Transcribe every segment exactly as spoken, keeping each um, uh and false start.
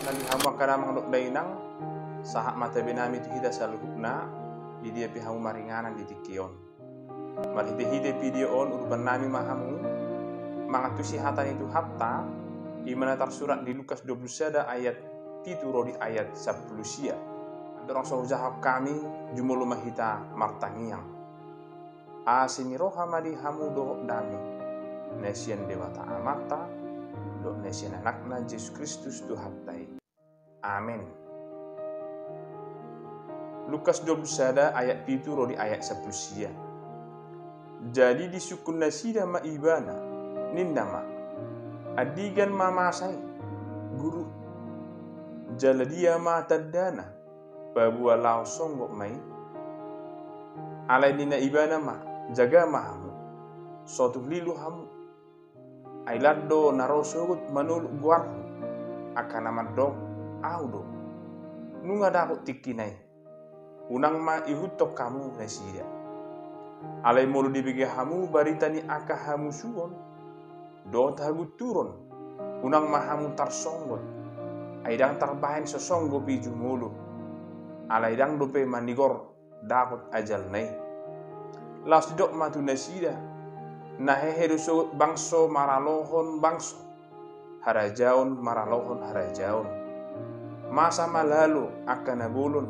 Nang di hamu angka damang dohot dainang, sahat ma tabe nami tu hita saluhutna, di dia pe hamu maringanan di tingki on. Marhite-hite video on urupan nami ma hamu mangantusi hata ni Tuhanta, i ma na tarsurat di Lukas dua pulu sada ayat pitu ro di ayat sampulu sia. Andorang so hujahahon hami, jumolo ma hita martangiang. Asi ni roha ma di hamu dohot dame, na sian Debata Amanta, dohot na sian Anakna Jesus Kristus Tuhanta i. Amen. Lukas dua pulu sada ayat pitu ro di ayat sampulu sia. Jadi disungkun nasida ma Ibana, ninna ma: Andigan ma masa i, Guru? Jala dia ma tandana, paboa laho songgop ma i? Alai ninna Ibana ma: Jaga ma hamu, sotung lilu hamu. Ai lan do na ro sogot manoluk goarhu, angka na mandok: Ahu do. Nunga dapot tingkina i, unang ma ihuthon hamu nasida. Alai molo dibege hamu barita ni angka hamusuon dohot hagunturon, unang ma hamu tarsonggot, ai ndang tarbahen so songgop i jumolo. Alai ndang dope manigor dapot ajalna i. Laos didok ma tu nasida: Na hehe do sogot bangso maralohon bangso, harajaon maralohon harajaon. Masa ma lalo angka na bolon,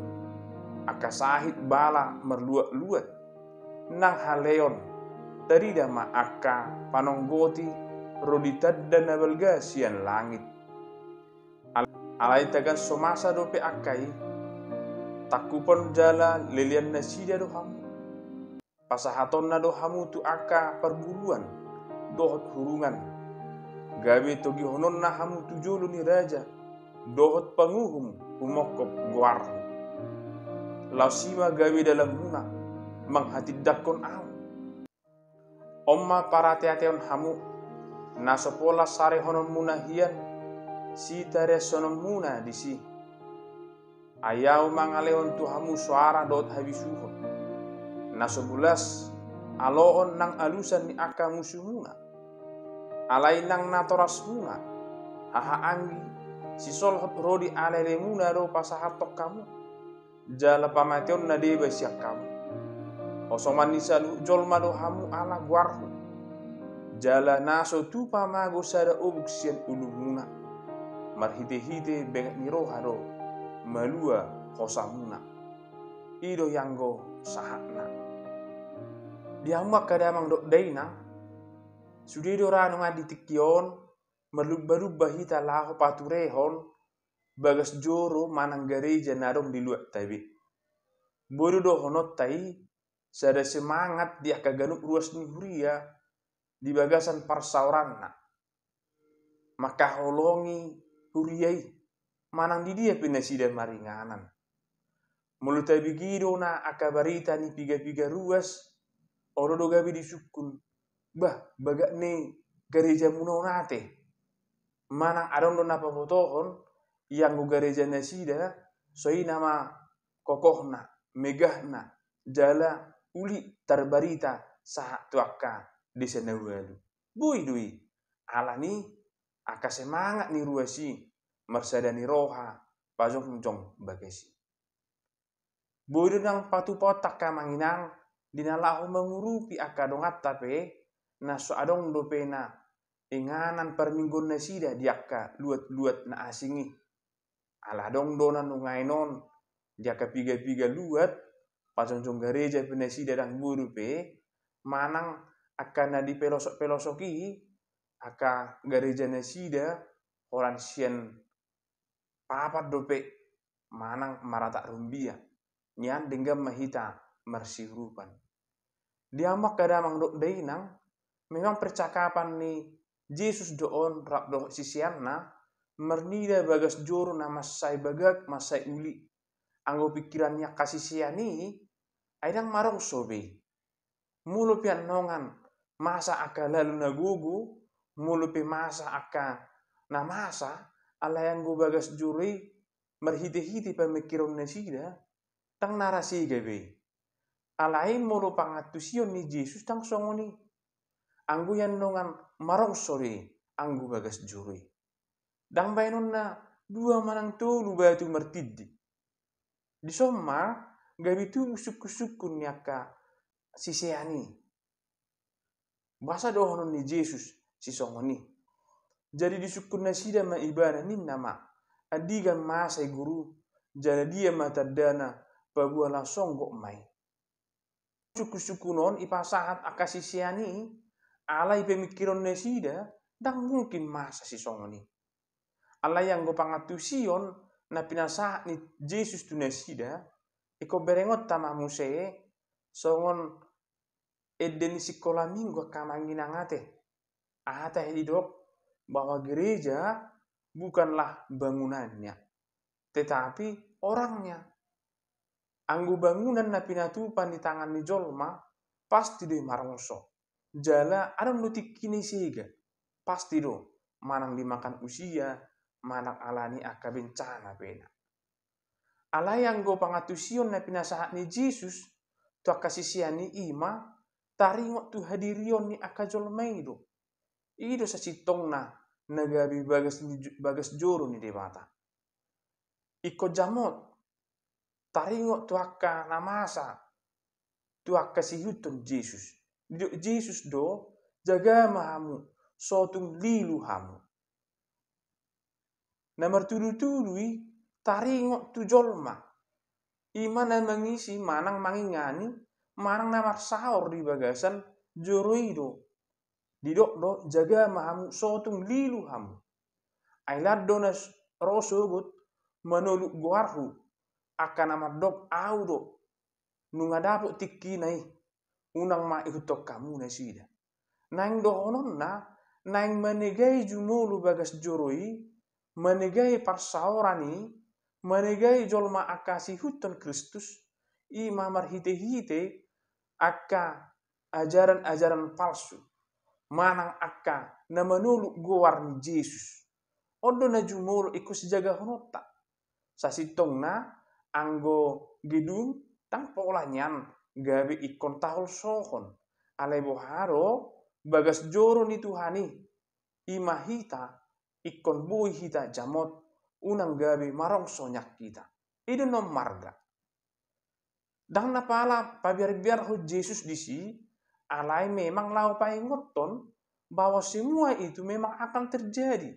angka sahit bala marluat-luat. Nang haleon, tarida ma angka panonggoti ro di tanda na balga sian langit. Al-, alai tagan so masa dope angka i, tangkupon jala lelean nasida do hamu. Pasahatonna do hamu tu angka parguruan dohot hurungan. Gabe togihononna hamu tu jolo ni raja dohot panguhum humongkop goarhu. Laos i ma gabe dalanmuna manghatindangkon ahu. On ma parateateon hamu, na so pola sarehononmuna hian, sitareashononmuna disi. Ai ahu mangalehon tu hamu soara dohot habisuhon. Na so bulas, aloon nang alusan ni angka musumuna. Alai nang natorasmuna, haha anggi, sisolhot ro di alealemuna do pasahathon hamu, jala pamateonna deba sian hamu. Hosoman ni saluhut jolma do hamu ala goarhu. Jala na so tupa mago sada obuk sian ulumuna. Marhite-hite benget ni roha do malua hosamuna. I do ianggo sahatna. Di hamu angka damang dohot dainang, sude do ra nunga di tingki on, marlumba-lumba hita laho paturehon bagas joro manang gareja na adong di luatta be. Boi do dohononta i sada semangat di angka ganup ruas ni huria di bagasan parsaoranna. Mangkaholongi huria i, manang di dia pe nasida maringanan. Molo tabege do na angka barita ni piga-piga ruas, olo do gabe disungkun: Bah, bagak ni garejamuna on ate. Manang adong do na pabotohon, ianggo gareja nasida, songon i nama kokohna, megahna, jala uli tarbarita sahat tu angka desa na ualu. Boi do i, alani angka semangat ni ruas i, marsada ni roha, pajongjong bagas i. Boi do nang patupaonta angka amang inang, di na laho mangurupi angka donganta pe, na so adong dope na inganan parmingguon nasida di angka luat-luat na asing i. Ala adong do na nuaeng on di angka piga-piga luat, pajongjong gareja pe nasida ndang boi dope, manang angka na di pelosok-pelosok i, angka gareja nasida holan sian papan dope, manang maratak rumbia. Nian denggan ma hita marsiurupan. Di hamu angka damang dohot dainang, memang percakapan ni Jesus do on rap dohot siseanna, marnida bagas joro na mansai bagak, mansai uli. Anggo pikiran ni angka sisean i, ai ndang marongso be. Molo pe annon masa angka lalu na gogo, molo pe masa angka na masa, alai anggo bagas joro i, marhite-hite pamingkiron nasida, ndang na ra sega be. Alai molo pangantusion ni Jesus ndang songon i. Anggo i annon marongso be anggo bagas joro i. Ndang baenonna dua manang tolu batu martindi. Dison ma gabe tubu sungkun-sungkun ni angka sisean i. Boasa dohonon ni Jesus sisongon i? Jadi disungkun nasida ma ibana, ninna ma, andigan masa i Guru, jala dia ma tandana, paboa laho songgop ma i. Sungkun-sungkun on ipasahat angka sisean i, alai pemikiron nasida ndang mungkin masa sisongon i. Alai anggo pangantusion na pinasahat ni Jesus tu nasida, ingkon berengonta ma muse songon ende ni sikola minggu angka amang inang ate. Aha tahe didok bahwa gereja bukanlah bangunannya, tetapi orangnya. Anggo bangunan na pinatupa ni tangan ni jolma, pasti do i marongso. Jala adong do tingkina i sega, pasti do, manang dimakan usia, manang alani angka bencana pe na. Alai anggo pangantusion na pinasahat ni Jesus tu angka sisean i, i ma taringot tu hadirion ni angka jolma i do. I do sasintongna na gabe bagas ni jo-, bagas joro ni Debata. Ingkon jamot taringot tu angka na masa, tu angka siihuthon Jesus. Didok Jesus do, jaga ma hamu, so tung lilu hamu. Na martudu-tudu i taringot tu jolma, i ma na mangisi manang mangingani, manang na marsaor di bagasan joro i do. Didok do, jaga ma hamu, so tung lilu hamu. Ai lan do na s-, ro sogot manoluk goarhu, angka na mandok, au do, nunga dapot tingkina i, unang ma ihuthon hamu nasida. Naeng dohononna, naeng manegai jumolo bagas joro i, manegai parsaoran i, manegai jolma angka siihuthon Kristus, i ma marhite-hite angka ajaran-ajaran palsu, manang angka na manoluk goar ni Jesus. On do na jumolo ingkon sijagahononta. Sasintongna anggo gedung ndang pola nian gabe ingkon taholsohon. Alai boha do, bagas joro ni Tuhan i, i ma hita, ingkon boi hita jamot, unang gabe marongso nian hita. I do na marga. Ndang na pala pabiar-biarhon Jesus disi, alai memang laho paingothon bahwa semua itu memang akan terjadi.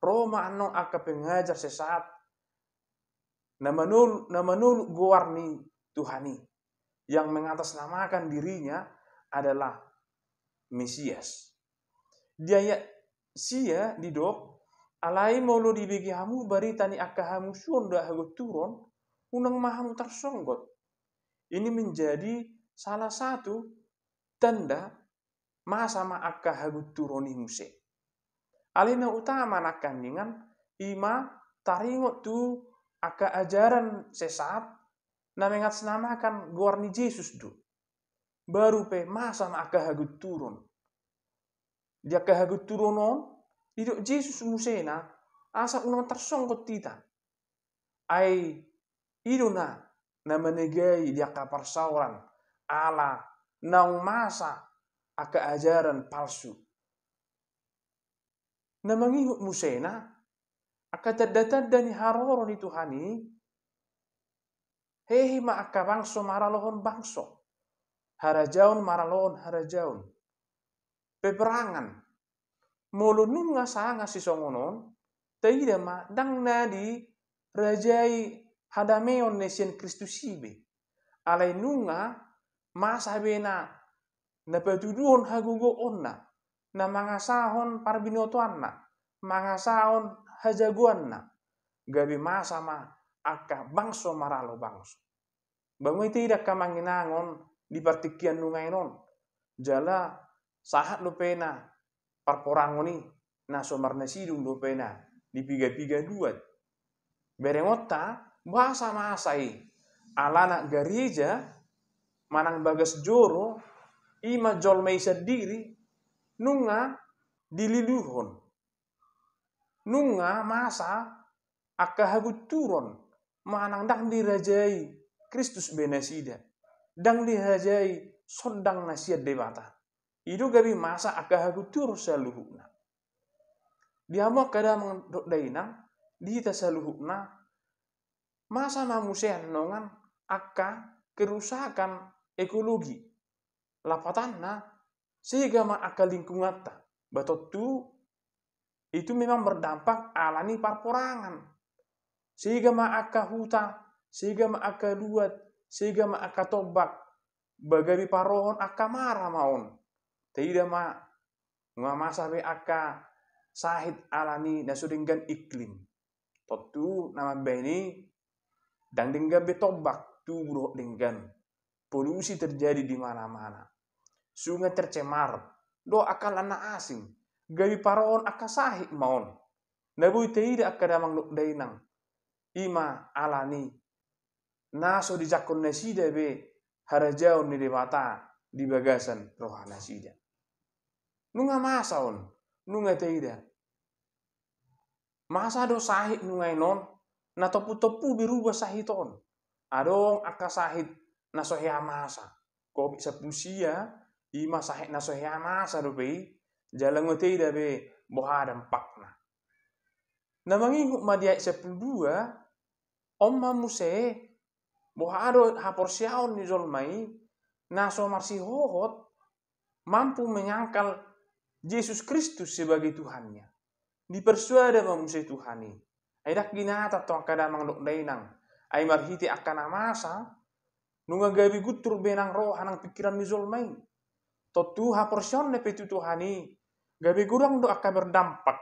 Ro ma annon angka pengajar sesat na manol-, na manoluk goar ni Tuhan i, yang mengatasnamakan dirinya adalah Mesias. Di ayat sia didok, alai molo dibege hamu barita ni angka hamusuon dohot hagonturon, unang ma hamu tarsonggot. Ini menjadi salah satu tanda masa ma angka hagonturon i muse. Alai na utama nangkaningan, i ma taringot tu angka ajaran sesat na mengatasnamakan goar ni Jesus do. Baru pe masa ma angka hagonturon. Di angka hagonturon on, didok Jesus musena, asa unang tarsonggot hita. Ai i do na, na manegai di angka parsaoran, ala naung masa angka ajaran palsu. Na mangihut musena, angka tanda-tanda ni haroro ni Tuhan i, hehe ma angka bangso maralohon bangso, harajaon maralohon harajaon. Peperangan. Molo nunga sanga sisongon on, taida ma ndang na dirajai hadameon na sian Kristus i be. Alai nunga masa be na, na patuduhon hagogoonna, na mangasahon parbinotoanna, mangasahon hajagoanna, gabe masa ma angka bangso maralo bangso. Bangua i taida angka amang inang on di partingkian nuaeng on. Jala sahat dope na parporangon i, na so marnasidung dope na di piga-piga duat. Berengonta, boasa masa i? Alana gareja, manang bagas joro, i ma jolma i sandiri, nunga dililuhon. Nunga masa angka hagunturon, manang ndang dirajai Kristus be nasida, ndang dirajai sondang na sian Debata. I do gabe masa angka hagunturon saluhutna. Di hamu angka damang dohot dainang, di hita saluhutna, masa ma muse annon angka kerusakan ekologi. Lapatanna, sega ma angka lingkunganta. Ba tontu itu memang berdampak ala ni parporangan. Sega ma angka huta, sega ma angka luat, sega ma angka tombak. Ba gabe parohon angka mara ma on. Taida ma, nunga masa be angka sahit ala ni na so denggan iklim. Tontu na mambahen i, ndang denggan be tombak tubu dohot denggan. Polusi terjadi di mana-mana. Sungai tercemar, dohot angka na asing. Gabe parohon angka sahit ma on. Na boi taida angka damang dohot dainang, i ma ala ni na so dijangkon nasida be harajaon ni Debata di bagasan roha nasida. Nunga masa on, nunga taida. Masa do sahit nunga i non, na tompu-tompu berubah sahit on. Adong angka sahit na so hea masa. Covid sampulu sia, i ma sahit na so hea masa dope i, jala nunga taida be boha dampakna. Na mangingot ma di ayat sampulu dua, on ma muse, boha do haporseaon ni jolma i, na so marsihohot, mampu menyangkal Jesus Kristus sebagai Tuhannya. Dipersoada ma muse Tuhan i. Ai ndang ginata tong angka damang dohot dainang. Ai marhite angka na masa, nunga gabe guntur be nang roha nang pingkiran ni jolma i. Tontu haporseaonna pe tu Tuhan i, gabe godang do angka berdampak.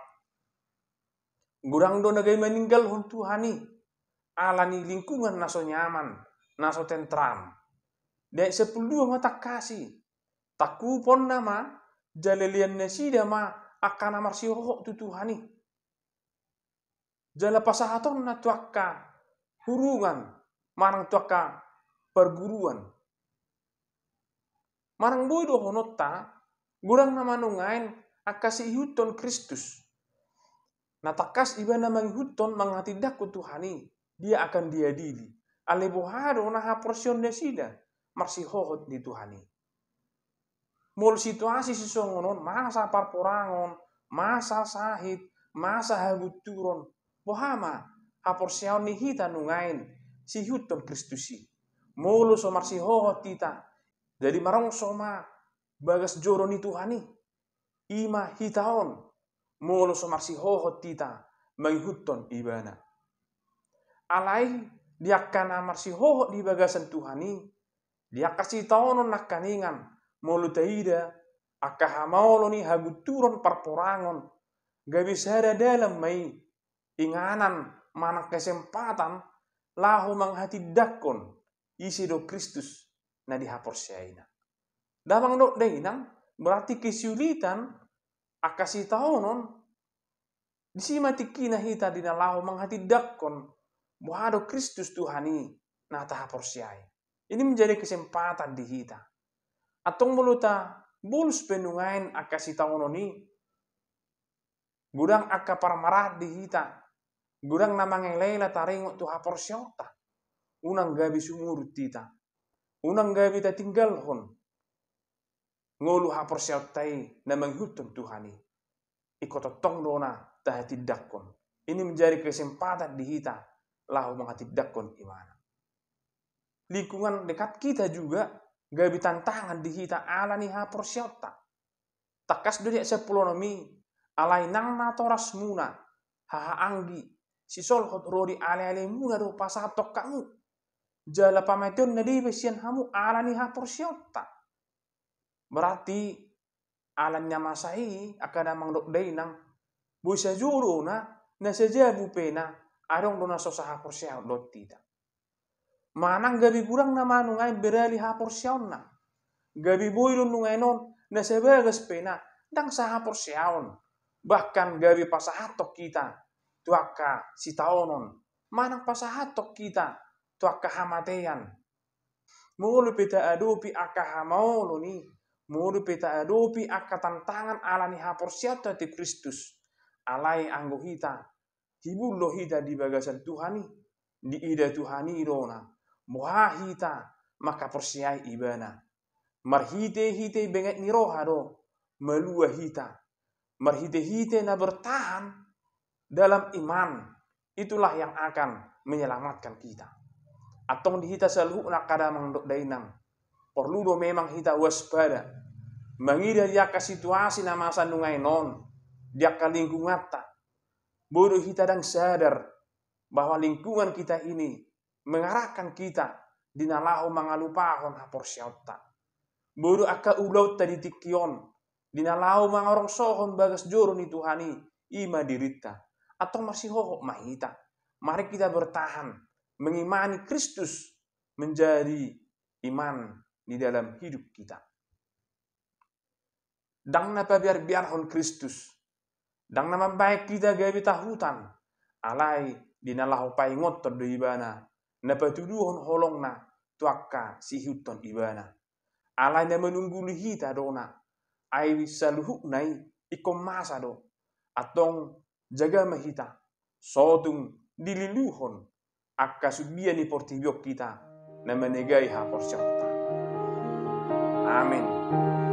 Godang do na gabe maninggalhon Tuhan i, ala ni lingkungan na so nyaman, na so tentram. Di ayat sampulu dua ma tangkas i, tangkuponna ma, jala lelean nasida ma angka na marsihohot tu Tuhan i. Jala pasahatonna tu angka hurungan, manang tu angka parguruan. Manang boi dohononta, godang nama nuaeng angka siihuthon Kristus. Na tangkas ibana mangihuthon, manghatindanghon Tuhan i, dia akan diadili. Alai boha do na haporseaon nasida, marsihohot di Tuhan i. Molo situasi sisongon on, masa parporangon, masa sahit, masa hagunturon, boha ma haporseaon ni hita nuaeng siihuthon Kristus i? Molo so marsihohot hita, jadi marongso ma bagas joro ni Tuhan i, i ma hita on, molo so marsihohot hita mangihuthon ibana. Alai di angka na marsihohot di bagasan Tuhan i, di angka sitaonon nangkaningan, molo taida angka hamaolon i, hagunturon, parporangon, gabe sada dalan ma i, inganan manang kesempatan laho manghatindanghon ise do Kristus na dihaporseaina. Damang dohot dainang, berarti kesulitan angka sitaonon, disi ma tingkina hita di na laho manghatindanghon boha do Kristus Tuhan i na tahaporseai. Ini menjadi kesempatan di hita. Antong molo tabolus pe nuaeng angka sitaonon i, godang angka parmaraan di hita, godang na mangelahela taringot tu haporseaonta, unang gabe sumurut hita, unang gabe tatinggalhon ngolu haporseaonta i na mangihuthon Tuhan i. Ingkon tongtong do na tahatindanghon. Ini menjadi kesempatan di hita laho manghatindanghon ibana. Lingkungan dekat kita juga gabe tantangan di hita ala ni haporseaonta. Tangkas do di ayat sampulu onom i, alai nang natorasmuna, hahaanggi, sisolhot ro di alealemuna do pasahathon hamu. Jala pamateonna deba sian hamu ala ni haporseaonta. Berarti ala ni na masa i, angka damang dohot dainang, boi sajo do na, na sajabu pe na, adong do na so sahaporseaon dohot hita. Manang gabe godang nama nuaeng beralih haporseaonna. Gabe boi do nuaeng on na sabagas pe na ndang sahaporseaon. Bahkan gabe pasahathon hita tu angka sitaonon, manang pasahathon hita tu angka hamatean. Molo pe taadopi angka hamaolon i, molo pe taadopi angka tantangan ala ni haporseaonta tu Kristus, alai anggo hita, hibul do hita di bagasan Tuhan i, diida Tuhan i do na boha hita manghaporseai ibana. Marhitehite benget ni roha do malua hita. Marhitehite na bertahan dalam iman, itulah yang akan menyelamatkan kita. Antong di hita saluhutna angka damang dohot dainang, porlu do memang hita waspada, mangido di angka situasi na masa nuaeng on, di angka lingkunganta. Boi do hita ndang sadar bahwa lingkungan kita ini mengarahkan kita di na laho mangalupahon haporseaonta. Boi do angka ulaonta di tingki on, di na laho mangarongsohon bagas joro ni Tuhan i, i ma dirinta. Antong marsihohot ma hita. Mari kita bertahan mengimani Kristus menjadi iman di dalam hidup kita. Ndang na pabiarbiarhon Kristus, ndang na mambahen hita gabe tahutan, alai di na laho paingothon do Ibana, na patuduhon holongna tu angka siihuthon Ibana. Alai na manungguli hita do na, ai saluhutna i ingkon masa do. Antong jaga ma hita, sotung dililuhon angka sudia ni portibi on hita na manegai haporseaonta. Amen.